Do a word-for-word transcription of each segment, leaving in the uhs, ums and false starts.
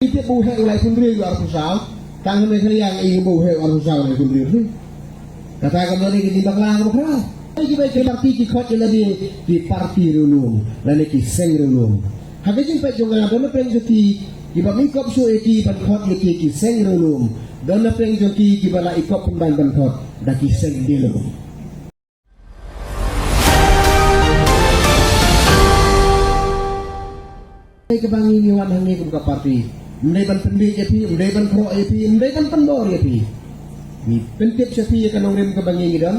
Ki tip ba u heh u laiphew hynriew ïa u arphew saw. Tang ha Meghalaya ngi ïohi ba u heh u arphew saw u laiphew hynriew. Kata kam don ïa ki jingbakla kaba khraw. Ai ki bai ki parti ki khot ïa lade ki parti riewlum lane ki seng riewlum. Ha ka jingpeit jong nga don na pdeng jong ki kiba ym ïakop shuh ïa ki ban khot ïa ki ki seng riewlum. Don na pdeng jong ki kiba la ïakop pynban ban khot da ki seng riewlum. Kaba ngi ngi wan hangne kum ka parti. Ym dei ban pynbeit ïa phi, ym dei ban khroh ïa phi, ym dei ban pynbor ïa phi. Ngi pyntip sha phi ïa ka nongrim kaba ngi ngi don.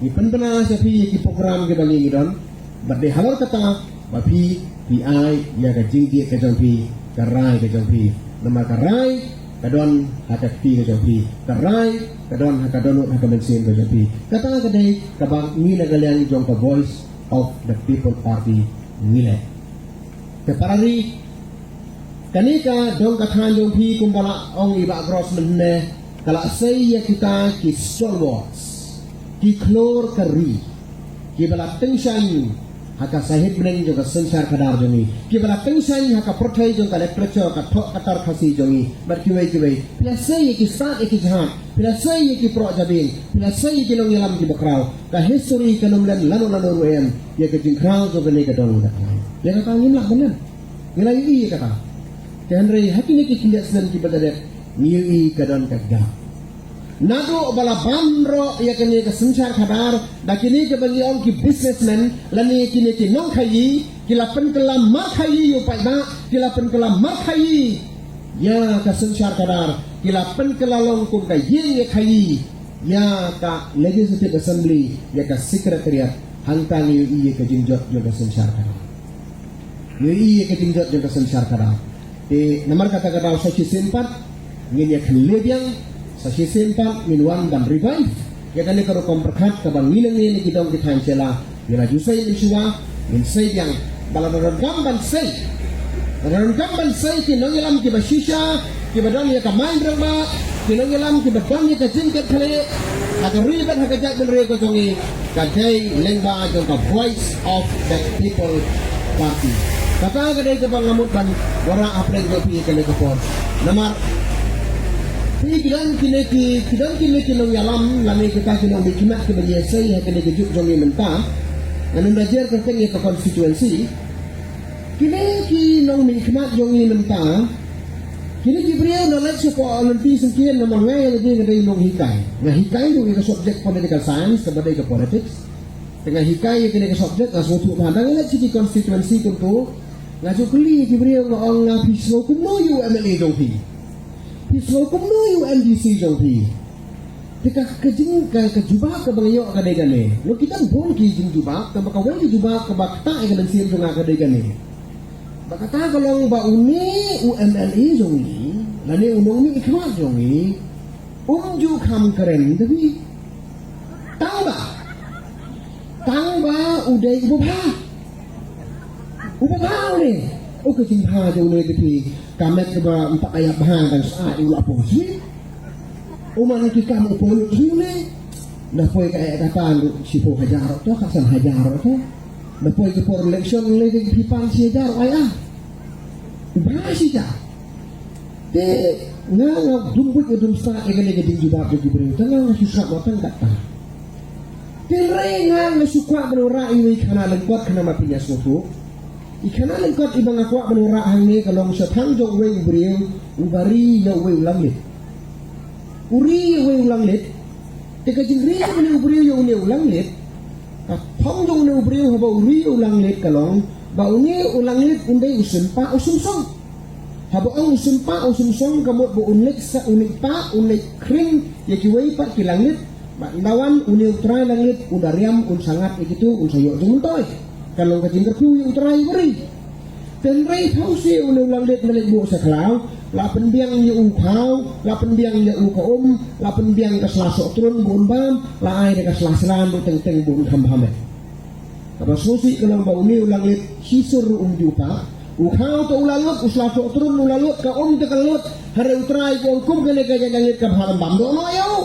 Ngi pynbna sha phi ïa ki program kiba ngi ngi don. Bad dei halor kata ba phi phi ai ïa ka jingtieng ka jong phi, ka rai ka jong phi. Namar ka rai ka don ha ka kti ka jong phi. Ka rai ka don ha ka dohnud ha ka mynsiem ka jong phi. Kata ka dei kaba ngi na ka liang jong ka Voice of the People Party ngi leh. Te para ri, kane ka dong ka thaiñ jong phi kumba la ong i Bah Gross mynne, ka la sei ïa kita ki stalwarts, ki khlur ka ri, kiba la tyngshaiñ ha ka sahit bneng jong ka synshar khadar jong ngi, kiba la tyngshaiñ ha ka pyrthei jong ka literature, ka thoh ka tar Khasi jong ngi bad kiwei kiwei. Phi la sei ïa ki stad ïa ki jahaj, phi la sei ïa ki proh jabieng, phi la sei ïa ki nongïalam kiba khraw. Ka history kan ym len lano lano ruh em ïa ka jingkhraw jong kane ka dong ka thaiñ. Ïa kata ngim lah ban len. Ngi la ïohi ïa kata. Te hynrei ha kine ki khyndiat snem kiba la dep ngi ïohi ka don ka gap. Naduh ba la ban roh ïa kane ka synshar khadar da kine kiba ngi ong ki businessmen lane kine ki nongkhaïi, ki la pynkylla markhaïi ïa u paidbah, ki la pynkylla markhaïi ïa ka synshar khadar, ki la pynkylla long kum ka ïing ïa khaïi ïa ka Legislative Assembly, ïa ka Secretariat. Hangta ngi ïohi ïa ka jingjot jong ka synshar khadar. Ngi ïohi ïa ka jingjot jong ka synshar khadar. Te namar kata ka daw sa shisien pat ngin ïa khyndiat biang, sa shisien pat ngin wan ban revive ïa kane ka rukom pyrkhat kaba ngi leh ngi ki dong ki thaiñ sha la. Ngi la ju sei mynshuwa, ngin sei biang ba lada donkam ban sei, lada donkam ban sei ki nongïalam kiba shisha, kiba don ïa ka main rangbah, ki nongïalam kiba don ïa ka jingkitkhlieh ha ka ri bad ha ka jaitbynriew ka jong ngi, ka dei lyngba jong ka Voice of the People Party. Kata ka dei kaba nga mut ban wanrah hapdeng jong phi ha kane ka por. Namar phi ki don kine ki, ki don kine ki nongïalam lane kita ki nongmihkhmat kiba ïasei ha kane ka juk jong ngi mynta. Ngan ym da jer kyrteng ïa ka constituency. Kine ki nongmihkhmat jong ngi mynta, kine ki briew na leit shapoh lynti syngkien namar nga ïa lade nga dei nonghikai. Nga hikai ruh ïa ka subject political science kaba dei ka politics. Te nga hikai ïa kane ka subject nga sngewthuh bha. Nga leit sha ki constituency kumto, nga ju kylli ïa ki briew nga ong, nga, phi sngew kumno ïa u M L A jong phi? Phi sngew kumno ïa u M D C jong phi? Te ka, ka jing, ka, ka jubab kaba nga ïoh ka dei kane. Ngi ki don bun ki jingjubab, tangba kawei ka jubab kaba ktah ïa ka mynsiem jong nga ka dei kane. Ba kata ka long ba une u M L A jong ngi lane u nongmihkhmat jong ngi um ju kham kren da phi. Tangba, tangba u dei uba bha. Uba bha une. U ka jingbha jong une te phi, ka met kaba ym pat ïa bha tang sa u la poi sih. U man ki kam u poi lut sih une. Da poi ka eh kata shiphew hajar to, ka san hajar to. Da poi ka por election lei ka phi pan shi hajar ai ah. U bha shi hajar. Te nga nga dum buit nga dum stad ïa kane ka jingjubab jong ki briew. Te nga nga shu sngap ma tang kata. Te hynrei nga nga shu kwah ban wanrah iwei i khana lyngkot, khana ma phi ïa sngewthuh. I khana lyngkot iba nga kwah ban wanrah hangne ka long shaphang jong uwei u briew uba ri ïa uwei u langlit. U ri ïa uwei u langlit. Te ka jingri jong une u briew ïa une u langlit, ka thong jong une u briew haba u ri ïa u langlit ka long ba une u langlit un dei u sympa u symsong. Haba ong u sympa u symsong ka mut ba un leit sa, un leit pah, un leit khring ïa kiwei pat ki langlit. Bad ynda wan une u trai langlit un da riam, un sa ngat ïa kito, un sa ïoh jingmyntoi. Ka long ka jingkyrkhu ïa u trai uba ri. Te hynrei thaw shuh une u langlit na leit buh sha khlaw, la pynbiang ïa u khaw, la pynbiang ïa u ka um, la pynbiang ka sla sohtrun ba un bam, la ai da ka sla slan ba teng teng ba un kham bam eh. Kaba sngewsih ka long ba une u langlit shisur ruh um ju pah. U khaw te u la lut, u sla sohtrun u la lut, ka um te ka lut. Hynrei u trai ka ong kum kane ka jait langlit ka bha lem bam doh noh ïa u.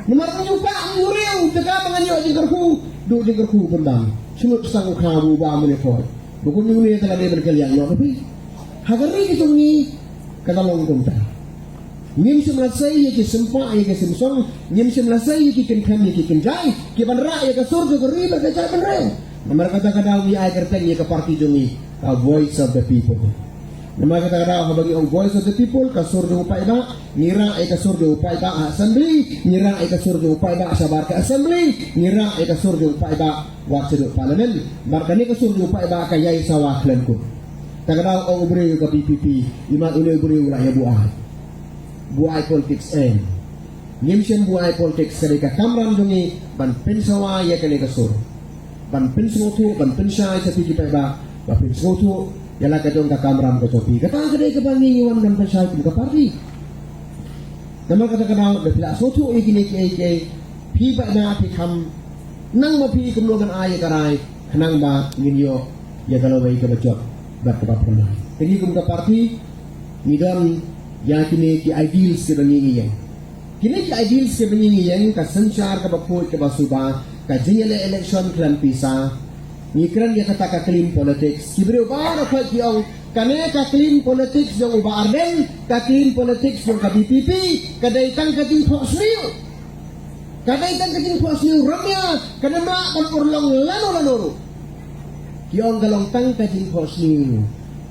Namar um ju pah, um ju riam, te ka ba ngan ïoh jingkyrkhu, duh jingkyrkhu pynbam. Shu lut tang u khaw u bam une poi. Ba kum une te la dei ban kylliang noh ka phi. Ha ka ri ka jong ngi, Ka long kumta. Ngim shym la sei ïa ki sympa ïa ki symsong, ngim shym la sei ïa ki kynthem ïa ki kynjai, ki ban rah ïa ka sur jong ka ri bad ka jaitbynriew. Namar kata ka daw ngi ai kyrteng ïa ka party jong ngi ka Voice of the People. Namar kata ka daw haba ngi ong Voice of the People, ka sur jong u paidbah, ngi rah ïa ka sur jong u paidbah ha assembly, ngi rah ïa ka sur jong u paidbah shabar ka assembly, ngi rah ïa ka sur jong u paidbah wat shaduh parliament. Namar kane ka sur jong u paidbah ka ïai sawa khlem kut. Ta ka daw ong u briew ka V P P, imat une u briew la ïa buaid. Buaid politics em. Ngim shym buaid politics, ka dei ka kamram jong ngi ban pynsawa ïa kane ka sur. Ban pynsngewthuh, ban pynshai sha phi ki paidbah, ban pynsngewthuh ïa la ka jong ka kamram ka jong phi. Kata ka dei kaba ngi ngi wan ban pynshai kum ka party. Namar kata ka daw da phi la sngewthuh ïa kine kiei kiei, phi paidbah phi kham nang ma phi kumno ban ai ïa ka rai, khnang ba ngin ïoh ïa ka lawei kaba jot bad kaba phyrnai. Te ngi kum ka party ngi don ïa kine ki ideals kiba ngi ngi ïeng. Kine ki ideals kiba ngi ngi ïeng, ka synshar kaba khuid kaba suba, ka jingïaleh election khlem pisa. Ngi kren ïa kata ka clean politics. Ki briew baroh ki ong kane ka clean politics jong u Bah Ardent, ka clean politics jong ka V P P, ka dei tang ka jingphohsniew. Ka dei tang ka jingphohsniew, rymia, kan ym lah ban urlong lano lano ruh. Ki ong ka long tang ka jingphohsniew,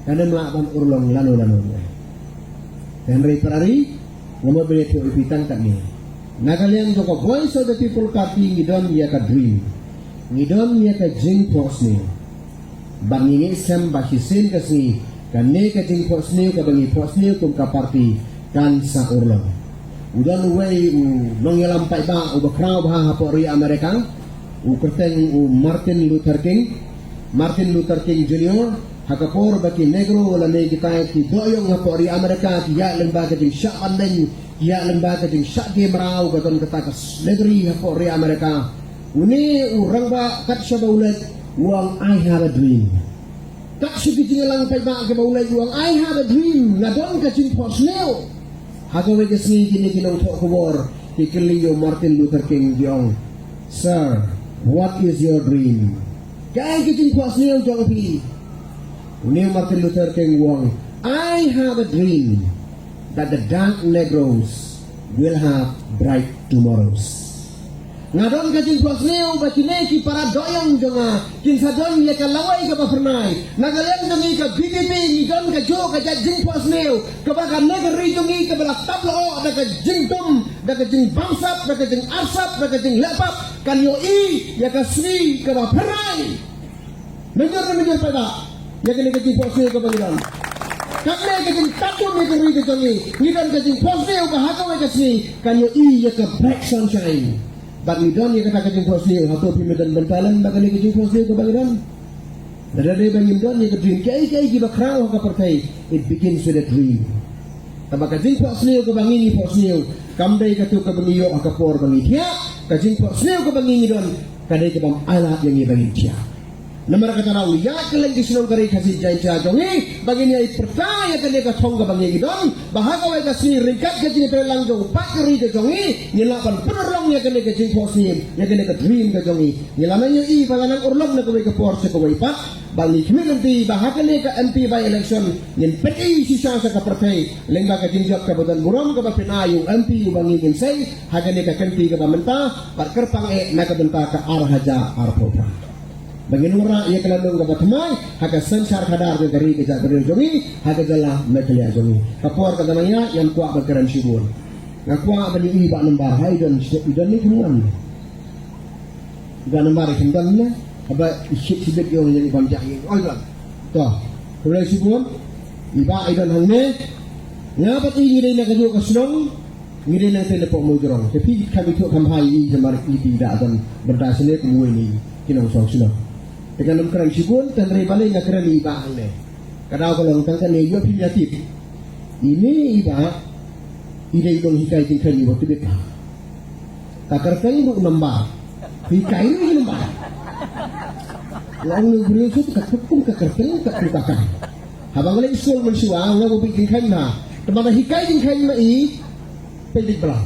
kan ym lah ban urlong lano lano ruh. Hynrei para ri, nga mut ban ïathuh ïa phi tang katne. Na ka liang jong ka Voice of the People Party ngi don ïa ka dream. Ngi don ïa ka jingphohsniew. Bad ngi ngeit skhem ba shisien ka sngi kane ka jingphohsniew kaba ngi phohsniew kum ka party kan sa urlong. U don uwei u nongïalam paidbah uba khraw bha hapoh ri Amerika, u kyrteng u Martin Luther King, Martin Luther King Junior, ha ka por ba ki Negro lane kitai ki dohïong hapoh ri Amerika ki ïaid lyngba ka jingshah banbeiñ, ki ïaid lyngba ka jingshah gem mraw, ka don kata ka slavery hapoh ri Amerika. Une u rangbah kat shaba u leit u ong, "I have a dream." Kat sha ki jingïalang paidbah kiba u leit u ong, "I have a dream." Nga don ka jingphohsniew. Ha kawei ka sngi kine ki nongthoh khubor ki kylli ïa u Martin Luther King, ki ong, "Sir, what is your dream? Kaei ka jingphohsniew jong phi?" Une u Martin Luther King u ong, "I have a dream that the dark Negroes will have bright tomorrows." Nga don ka jingphohsniew ba kine ki para dohïong jong nga kin sa don ïa ka lawei kaba phyrnai. Na ka liang jong ngi ka V P P ngi don kajuh ka jait jingphohsniew kaba kane ka ri jong ngi kaba la tap lyoh da ka jingdum, da ka jingbamsap, da ka jingarsap, da ka jinglehpap kan ïohi ïa ka sngi kaba phyrnai. Mynjur ne mynjur paidbah, ïa kane ka jingphohsniew kaba ngi don. Kane ka jingtap ïa ka ri ka jong ngi, ngi don ka jingphohsniew ba ha kawei ka sngi kan ïohi ïa ka bright sunshine. Bad ngi don ïa kata ka jingphohsniew, hato phim don bynta lem bad kane ka jingphohsniew kaba ngi don? Lada dei ba ngim don ïa ka dream, kiei kiei kiba khraw ha ka pyrthei, it begins with a dream. Kaba ka jingphohsniew kaba ngi ngi phohsniew kam dei kato kaba ngi ïoh ha ka por ba ngi thiah. Ka jingphohsniew kaba ngi ngi don ka dei kaba ai lad ïa ngi ba ngin thiah. Namar kata ngi ïa kylleng ki shnong ka ri Khasi Jaiñtia jong ngi ba ngin ïa pyrta ïa kane ka thong kaba ngi ngi don, ba ha kawei ka sngi ryngkat ka jingïatreilang jong u paid ka ri ka jong ngi, ngin lah ban pynurlong ïa kane ka jingphohsniew, ïa kane ka dream ka jong ngi. Ngi la nang ïohi ba la nang urlong na kawei ka por sha kawei pat. Ba ngi khmih lynti ba ha kane ka M P by election ngin pyni shisha sha ka pyrthei lyngba ka jingjop kaba don burom kaba pynai ïa u M P uba ngi ngin sei ha kane ka kynti kaba mynta bad kyrpang eh na ka bynta ka ar hajar arphew phra. Ba ngin wanrah ïa ka lynnong kaba thymmai ha ka synshar khadar jong ka ri ka jaitbynriew jong ngi ha ka jylla Meghalaya jong ngi. Ka por ka dang ïaid, ngam kwah ban kren shibun. Nga kwah ban ïohi Bah Nambar, ha i don, i don ne i khlem don. Bah Nambar i khlem don ne, haba i shit shibit ïong ïa i bam jah ïa i oi don. To, khublei shibun, i Bah i don hangne, nga bad i ngi dei na kajuh ka shnong, ngi dei nangtei na poh Mawjrong. Te phi kham ithuh kham bha ïa i, namar i phi da don bynta shane kumwei na ki nongshong shnong. Te ngan ym kren shibun, tang hynrei balei nga kren ïa i Bah hangne. Ka daw ka long tang kane, ïoh phi ïa tip. Ine i Bah, i dei i nonghikai jingkheiñ iba tbit bha. Ka kyrteng ruh Nambar. Hikai ruh i Nambar. Nga ong ïa u briew shuh, ka kum ka kyrteng, ka kum ka kai. Haba nga leit skul mynshuwa, nga ba bit jingkheiñ bha. Te ma da hikai jingkheiñ ma i, peit beit bla.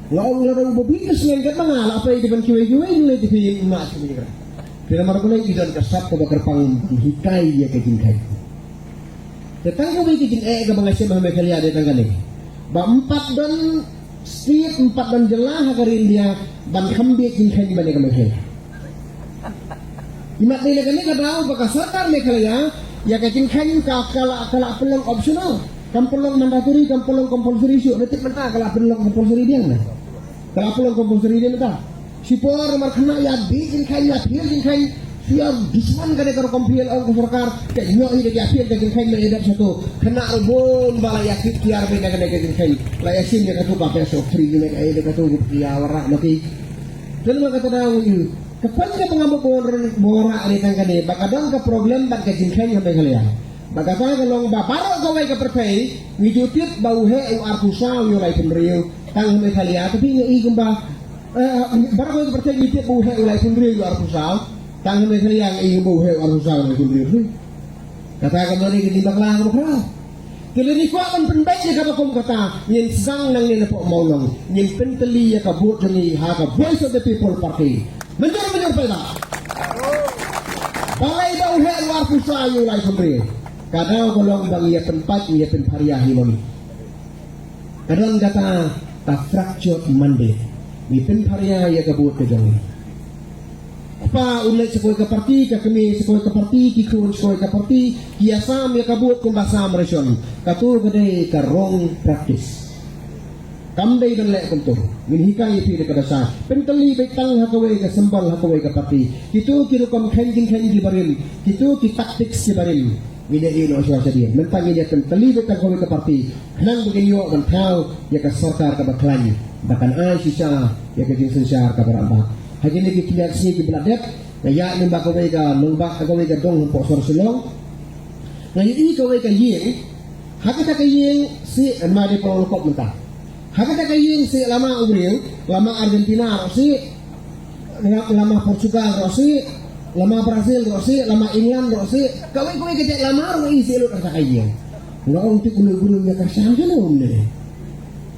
Nga ong lada u ba bit ka sngewthuh katba nga la peit, dei ban kiwei kiwei lei te phi ma sngewthuh. Te namar balei? I don ka sap kaba kyrpang ban hikai ïa ka jingkheiñ. Te tang kawei ka jingeh kaba nga shem ha Meghalaya dei tang kane. Ba ym pat don state, ym pat don jylla ha ka ri India ban kham bieit jingkheiñ ban ïa ka Meghalaya. Imat dei na kane ka daw ba ka sorkar Meghalaya ïa ka jingkheiñ ka, ka la, ka la pynlong optional. Kam pynlong mandatory, kam pynlong compulsory shuh, na tip mynta ka la pynlong compulsory biang na. Ka la pynlong compulsory biang mynta. Shipor namar khynnah ïa bieit jingkheiñ, ïa phiel jingkheiñ, ïa dusman ka dei ka rukom phiel, ong ka sorkar, ka ïoh hi da ka phiel ka jingkheiñ na ïa dep sha tu. Khynnah ruh bun ba la ïa kit kiar beit na ka dei ka jingkheiñ. La ïa shim ïa katu ba pesa free ne ka ïa katu ba ïa warah ma ki. Te namar kata daw ïa ka pang ka pang ba bun ba warah ne tang kane ba ka don ka problem bad ka jingkheiñ ha Meghalaya. Ba kata ka long ba baroh kawei ka pyrthei ngi ju tip ba u heh u arphew saw ïa u laiphew hynriew tang ha Meghalaya, tapi ngi i kumba, eh, baroh kawei ka pyrthei ngi tip ba u heh u laiphew hynriew ïa u arphew saw tang ha Meghalaya ngi i kumba u heh u arphew saw u laiphew hynriew. Kata ka mane ka jingbakla kaba khraw. Te lada ngi kwah ban pynbeit ïa kaba kum kata, ngin sdang nangne na poh Mawlong, ngin pyntylli ïa ka vote jong ngi ha ka Voice of the People Party. Mynjur mynjur paidbah. Balei ba u heh u arphew saw ïa u laiphew hynriew? Ka daw ka long ba ngi ïa pynpait, ngi ïa pynpharia hi ma ngi. Ka don kata ka fractured mandate. Ngi pynpharia ïa ka vote ka jong ngi. Kpa un leit sha kawei ka party, ka kmie sha kawei ka party, ki khun sha kawei ka party, ki ïa sam ïa ka vote kumba sam ration. Katu ka dei ka wrong practice. Kam dei ban leh kumtu. Ngin hikai ïa phi da kaba sah. Pyntylli beit tang ha kawei ka symbol, ha kawei ka party. Kitu ki rukom kheiñ jingkheiñ kiba rim. Kitu ki tactics kiba rim. Ngin ïa ïeh noh shuwa sha dien. Mynta ngin ïa pyntylli beit tang ha kawei ka party. Khnang ba ngin ïoh ban thaw ïa ka sorkar kaba khlaiñ. Ba kan ai shisha ïa ka jingsynshar kaba radbah. Ha kine ki khyndiat sngi kiba la dep. Nga ïaid lyngba kawei ka nongbah, kawei ka dong hapoh sor Shillong. Nga ïohi kawei ka ïing. Ha kata ka ïing seh, ma dei pynlong lukop mynta. Ha kata ka ïing seh lama u briew, lama Argentina ruh seh, la-, lama Portugal ruh seh, lama Brazil ruh seh, lama England ruh seh. Kawei kawei ka jait lama ruh i seh lut ha kata ka ïing. Nga ong te kunu kunu ïa ka shang jong ne.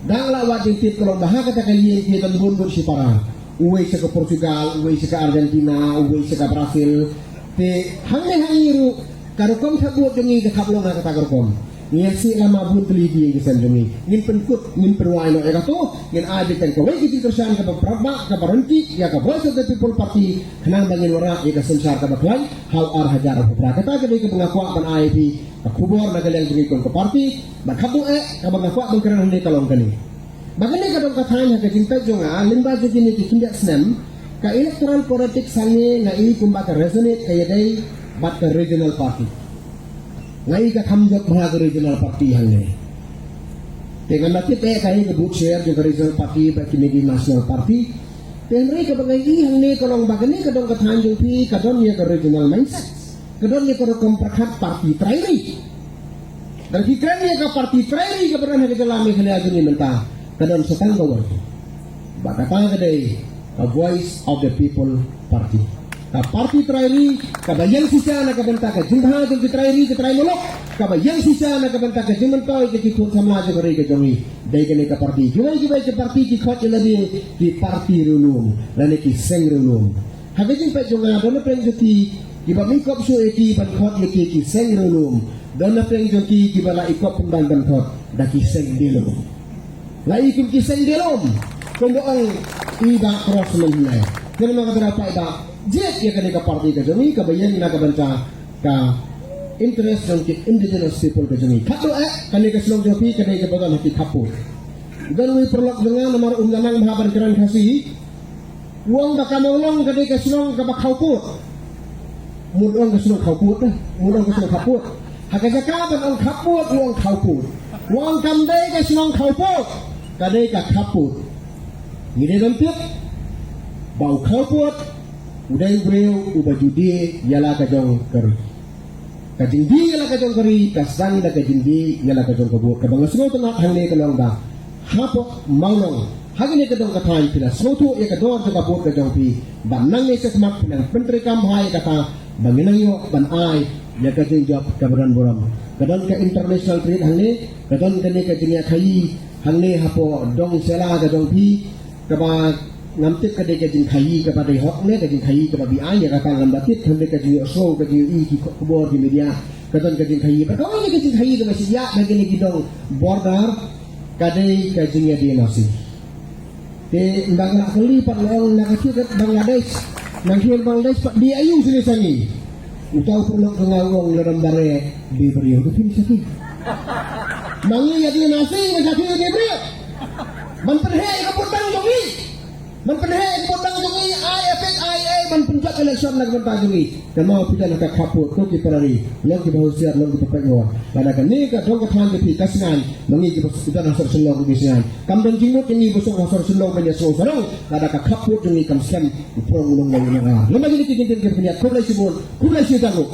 Dang la wat jingtip ka long ba ha kata ka ïing ki don bun bun shipara. Uwei sha ka Portugal, uwei sha ka Argentina, uwei sha ka Brazil. Te hangne ha ngi ruh ka rukom thap vote jong ngi ka thap long ha kata ka rukom. Ngi ïa seh lama bun tylli ki ïing ki sem jong ngi. Ngin pynkut, ngin pynwai noh ïa kato, ngin ai beit tang kawei ka jingkyrshan kaba brakbah, kaba ryntih ïa ka Voice of the People Party, khnang ba ngin wanrah ïa ka synshar kaba khlaiñ ha u ar hajar arphew phra. Kata ka dei kaba nga kwah ban ai ïa phi ka khubor na ka liang jong ngi kum ka party. Bad khatduh eh kaba nga kwah ban kren hangne ka long kane. Ba kane ka dong ka thaiñ ha ka jingpeit jong nga lyngba jong kine ki khyndiat snem, ka electoral politics hangne nga i kumba ka resonate ka ïadei bad ka regional party. Nga i ka kham jop bha ka regional party hangne. Te ngam da tip eh kaei ka vote share jong ka regional party bad kine ki national party. Te hynrei kaba nga i hangne ka long ba kane ka dong ka thaiñ jong phi ka don ïa ka regional mindset. Ka don ïa ka rukom pyrkhat party trai ri. Lada phi kren ïa ka party trai ri kaba don ha ka jylla Meghalaya jong ngi mynta, ka don sa tang kawei. Ba kata ka dei ka Voice of the People Party. Ka party trai ri kaba ïeng shisha na ka bynta ka jingbha jong ki trai ri ki trai muluk, kaba ïeng shisha na ka bynta ka jingmyntoi jong ki khun samla jong ka ri ka jong ngi. Dei kane ka party. Kiwei kiwei ki party ki khot ïa lade ki party riewlum lane ki seng riewlum. Ha ka jingpeit jong nga don na pdeng jong ki kiba mi kop shuh ïa ki ban khot ïa ki ki seng riewlum. Don na pdeng jong ki kiba la i kop pynban ban khot da ki seng dieng lum. La i kum ki seng dieng lum. Kumba ong i Bah Crossman Hynñiewtrep. Kane ma ka tnat paidbah. Jied ïa kane ka party ka jong i kaba ïeng na ka bynta ka interest jong ki indigenous people ka jong i. Khatduh eh kane ka shnong jong phi kane kaba don ha ki khappud. Don uwei u paralok jong nga namar um lah nang bha ban kren Khasi. U ong ba ka Mawlong ka dei ka shnong kaba khawpud. Mut ong ka shnong khawpud, eh. Mut ong ka shnong khawpud. Ha ka jaka ban ong khappud, u ong khawpud. U ong kam dei ka shnong khawpud. Ka dei ka khappud. Ngi dei ban tip ba u khawpud u dei u briew uba ju die ïa la ka jong ka ri. Ka jingdie ïa la ka jong ka ri ka sdang da ka jingdie ïa la ka jong ka vote. Kaba nga sngewtynnat hangne ka long ba hapoh Mawlong ha kane ka dong ka thaiñ phi la sngewthuh ïa ka dor jong ka vote ka jong phi. Ba nangne shakhmat phi nang pyntreikam bha ïa kata ba ngin nang ïoh ban ai ïa ka jingjop kaba don burom. Ka don ka international trade hangne, ka don kane ka jingïakhaii hangne hapoh dong Shella ka jong phi. Kaba ngam tip ka dei ka jingkhaii kaba dei hok ne ka jingkhaii kaba bi aiñ ïa kata ngam da tip, hynrei ka jingïohsngew ka jingïohi ki khubor ki media Ka don ka jingkhaïi, bad kawei na ka jingkhaïi kaba shisha ha kine ki dong border, ka dei ka jingïadie masi. Te ynda nga la kylli pat, nga ong, na ka thik ka Bangladesh, na ka thik Bangladesh pat, dei aïu shisha sha ngi? Uta u paralok jong nga u ong, lada ym bareh, dei briew, to phim sakhi. Ma ngi ïadie masi, ngi sakhi ïadie briew. Ban pynheh ïa ka vote bank jong ngi. Ban pynheh ïa ka vote bank jong ngi, ai effect, ai, ai, ban pynjot election na ka bynta jong ngi. Kynmaw phi don ha ka khappud, ko ki para ri, long kiba husiar, long kiba peit ngon. Lada kane ka dong ka thaiñ ka phi ka Shngain, ma ngi kiba don ha sor Shillong ruh ki Shngain. Kam don jingmut ïa ngi ba song ha sor Shillong ban ïasngew sarong, lada ka khappud jong ngi kam skhem u prong u long lai u long ar. Lem bad kine ki kyntien ki pynïaid, khublei shibun, khublei shihajar nguh.